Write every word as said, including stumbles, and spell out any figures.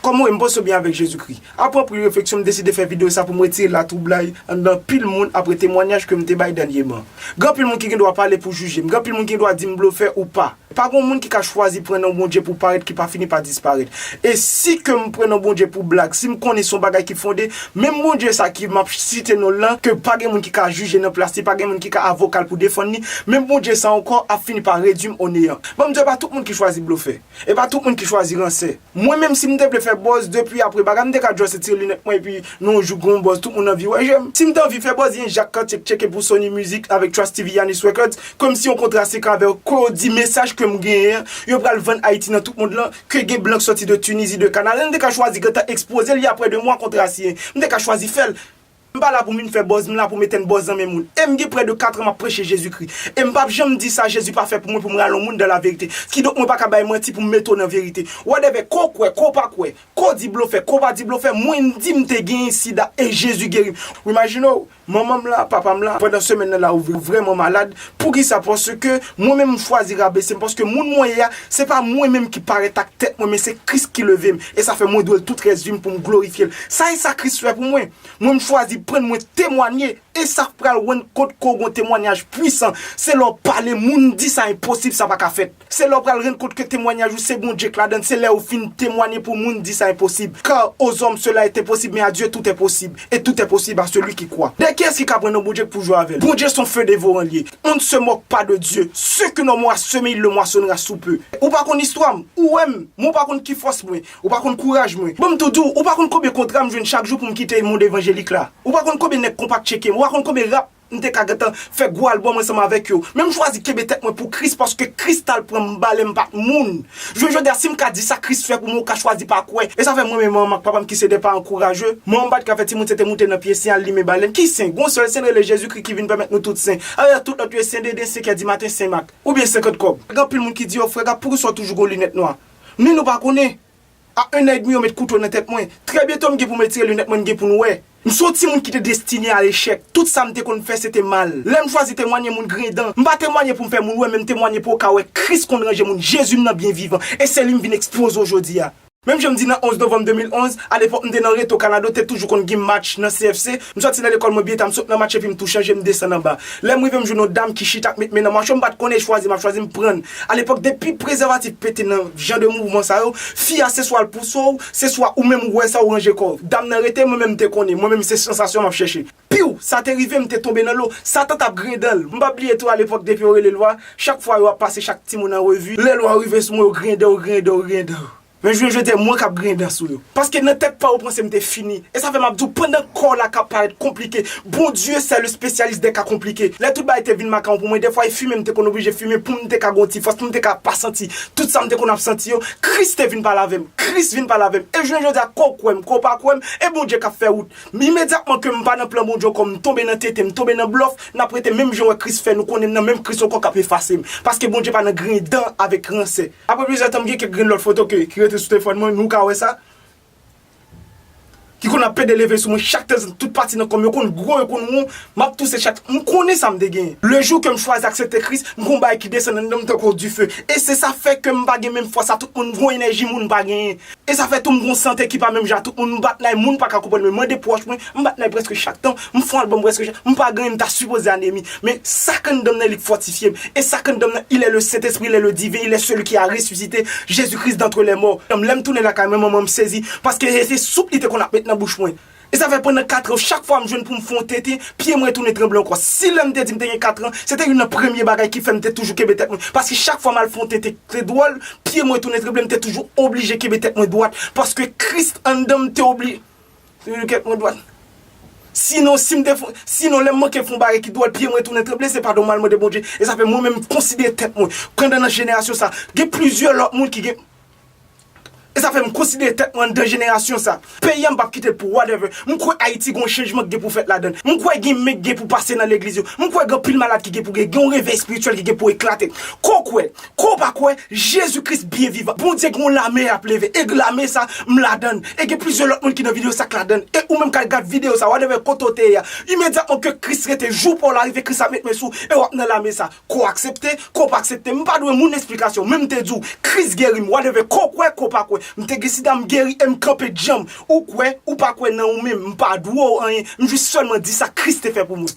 Kòm ou wè, m panse w byen avèk Jezikri. Apre anpil refleksyon, m deside fè videyo sa pou m retire latwoublay anndan pil moun apre temwanyaj ke m te bay dènyèman. Gen anpil moun ki gen dwa pale pou jije m. Gen anpil moun ki gen dwa di m blofè ou pa. Pa gen moun ki ka chwazi pran non Bondye pou parèt ki pa fini pa disparèt. E si ke m pran non Bondye pou blag, si m konnen se yon bagay ki fonde, menm Bondye sa ki m ap site non l lan, ke pa gen moun ki ka jije nan plas li, pa gen moun ki ka avoka l pou defann li, menm Bondye sa ankò ap fini pa redui m o neyan. Ban m di w, e pa tout moun ki chwazi blofè. E pa tout moun ki chwazi ransè. Mwen menm, si m te vle fè buzz depi apre bagay, m te ka just retire linèt mwen epi nan yon jou gen yon buzz, tout moun anvi wè je m. Si m te anvi fè buzz, gen Jak Kantik tcheke pou Sony Music avèk Trust T V, Yanis Records, kòmsi yon kontra sekrè avè w, ke yo di mesaj ke m genyen an, yo pral vann Ayiti nan tout mond lan, ke gen blan k sòti de Tinizi, de Kanada, m te ka chwazi gentan ekspoze l, y a près de mwa kontra siyen. M te ka chwazi fè l. M pa la pou m vin fè buzz, m la pou m etenn buzz nan men moun. E m gen près de kat an m ap preche Jezikri. E m p ap janm di sa Jezi pa fè pou mwen pou m rale yon moun dans la vérité. Kidonk mwen pa ka bay manti pou m mete w nan verite. Whatever, ke w kwè, ke w pa kwè, ke w di blofè, ke w pa di blofè, mwen m di m te genyen sida e Jezi geri m. Ou imajine w, manman m la, papa m la, pandan semèn nan la, yo vrèman malad. Poukisa? Paske mwen menm m chwazi rabese m, paske moun mwen ye a, se pa mwen menm ki parèt ak tèt mwen, men se Kris ki leve m. E sa fè mwen dwe l tout rès vi m pou m glorifye l. Sa e sa Kris fè pou mwen. Mwen, m chwazi prann mwen temwanye. E sa pral rann kont ke w gen yon temwayaj pwisan. Se lè w pale, moun di sa enposib, sa pa ka fèt. Se lè w pral rann kont ke temwayaj ou se Bondye k ladan l, se lè w fin temwanye pou moun di sa enposib. Car aux hommes cela est impossible, mais à Dieu tout est possible. Et tout est possible à celui qui croit. De kiyès ki ka pran non Bondye pou jwe avè l? Bondye se yon feu dévorant li ye. On ne se moque pas de Dieu. Ce que l'homme aura semé, il le moissonnera sous peu. Ou pa konn istwa m, ou wè m, men w pa konn ki fòs mwen. Ou pa konn kouraj mwen. Ban m tou di w, ou pa konn konbyen kontra m jwenn chak jou pou m kite mond evanjelik la. Ou pa konn konbyen nèg konpa k tcheke m. Ou pa konn konbyen rap m te ka gentan fè gwo albòm ansanm avèk yo. Men m chwazi kenbe tèt mwen pou Kris paske Kris t al pran m balè, m pa t moun. Jodi a, si m ka di sa Kris fè pou mwen, ou ka chwazi pa kwè. E sa fè mwen menm manman m ak papa m ki se de paran kouraje. Manman m pa t ka fè timoun, se te moute nan pye sen al limen balèn. Ki sen? Gon sèl sen rele Jezikri ki vin pèmèt nou tout sen. Ayè, tout lòt yo sen dede, senkè dimaten, sen mak. Oubyen senkant kòb. Gen anpil moun ki di yo, "Frè Gab, poukisa w toujou gon linèt nwa?" Men nou pa konnen. A en an edmi, yo met kouto nan tèt mwen. Trè byento, m gen pou m retire linèt mwen, n gen pou n wè. M se yon timoun ki te destine a lechèk. Tout sa m te konn fè, se te mal. Lè m chwazi temwanye, moun griyen dan. M pa temwanye pou m fè moun wè, men m temwanye pou yo ka wè Kris konn ranje moun. Jezi m nan byen vivan. E se li m vin ekspoze w jodi a. Menm jan m di nan onz novanm de mil onz, alepòk m te nan Reto Kanado, te toujou konn gen match nan C F C. M sòti nan lekòl mwen byen ta, m sot nan match epi m tou chanje, m desann anba. Lè m rive, m jwenn yon dam ki chita ak met men nan mache, m pa t konnen chwazi m ap chwazi, m pran l. Alepòk, depi prezèvatif pete nan jan de mouvman sa yo, fi a se swa l pouse w, se swa ou menm ou wè sa ou ranje kò w. Dam nan rete, mwen menm m te konnen, mwen menm se sansasyon m ap chèche. Piw! Sa te rive, m te tonbe nan lo. Satan t ap griyen dan l. M p ap bliye tou, alepòk, depi yo rele lwa, chak fwa yo ap pase chak timoun an revi, lè lwa rive sou mwen, yo griyen dan, yo griyen dan, yo griyen dan. Men jounen jodi a, mwen k ap griyen dan sou yo. Paske nan tèt pa w, ou panse m te fini. E sa fè m ap di w, pandan kò w la ka parèt konplike, Bondye se le spécialiste des cas compliqués. Lè tout bagay te vin makawon pou mwen, defwa e fimen m te konn oblije fimen pou m te ka gen yon ti fòs, pou m te ka pa santi tout sa m te konn ap santi yo. Kris te vin pale avè m. Kris vin pale avè m. E jounen jodi a, ke w kwè m, ke w pa kwè m, e Bondye k ap fè wout. Men imedyatman ke m pa nan plan Bondye ankò, m tonbe nan tenten, m tonbe nan blòf, n ap rete menm jan w wè Kris fè, nou konnen m nan menm Kris ankò k ap efase m. Paske Bondye pa nan griyen dan avèk ransè. Apre plizyè tan, m gen kèk grenn lòt foto ke, ki rete sou telefòn mwen, nou ka wè sa. Ki konn ap pede leve sou mwen chak tanzantan, tout pati nan kò m yo konn gwo, yo konn won, m ap touse chak, m konnen sa m te genyen. Le jou ke m chwazi aksepte Kris, m gon bagay ki desann anndan m tankou dife. E se sa fè ke m pa gen menm fòs a tout moun, m gon enèji moun pa genyen. E sa fè tou m gon sante ki pa menm jan a tout moun, m bat nan moun pa ka konprann mwen, mande pwòch mwen, m bat nan prèske chak tan, m fè yon albòm prèske chak, m pa genyen, m ta sipoze anemi. Men sa k anndan m nan li k fòtifye m. E sa k anndan m nan, il est le Saint-Esprit, il est le divin, il est celui qui a ressuscité Jésus-Christ d'entre les morts. Lè m tounen lakay mwen, manman m sezi, paske se, se soup li te konn ap met nan bouch mwen. E sa fè pandan kat an, chak fwa m jwenn pou m fè yon tenten, pye mwen tounen tranble ankò. Si lè m te di m te gen kat an, se te youn nan premye bagay ki fè m te toujou kenbe tèt mwen. Paske chak fwa m al fè yon tenten ki te dwòl, pye mwen tounen tranble, m te toujou oblije kenbe tèt mwen dwat. Paske Kris anndan m te obli-, kenbe tèt mwen dwat. Sinon, si m te fè, sinon, lè m manke fè yon bagay ki dwòl, pye mwen tounen tranble, se padon m al mande Bondye. E sa fè mwen menm, m konsidere tèt mwen. Pandan nan jenerasyon sa, gen plizyè lòt moun ki gen E sa fè m konsidere tèt mwen anndan jenerasyon sa. Peyi a m p ap kite l pou whatever. M kwè Ayiti gon chanjman k gen pou fèt ladan l. M kwè gen men k gen pou pase nan legliz yo. M kwè gen anpil malad ki gen pou geri. Gen yon revèy espirityèl ki gen pou eklate. Ke w kwè, ke w pa kwè, Jezi Kris byen vivan. Bondye gen yon lame l ap leve. E lame sa, m ladan l. E gen plizyè lòt moun ki nan videyo sa k ladan l. E ou menm k al gad videyo sa, whatever kote w te ye a. Imedyatman ke Kris rete, jou pa w la rive, Kris ap met men sou w. E w ap nan lame sa. Ke w aksepte, ke w pa aksepte, m pa dwe moun esplikasyon. Men m te di w, Kris geri m, whatever, ke w kwè, ke w pa kwè. M te gen sida, m geri e m kanpe djanm. Ou kwè, ou pa kwè nan ou menm, m pa dwe w anyen. M jis sèlman di sa Kris te fè pou mwen.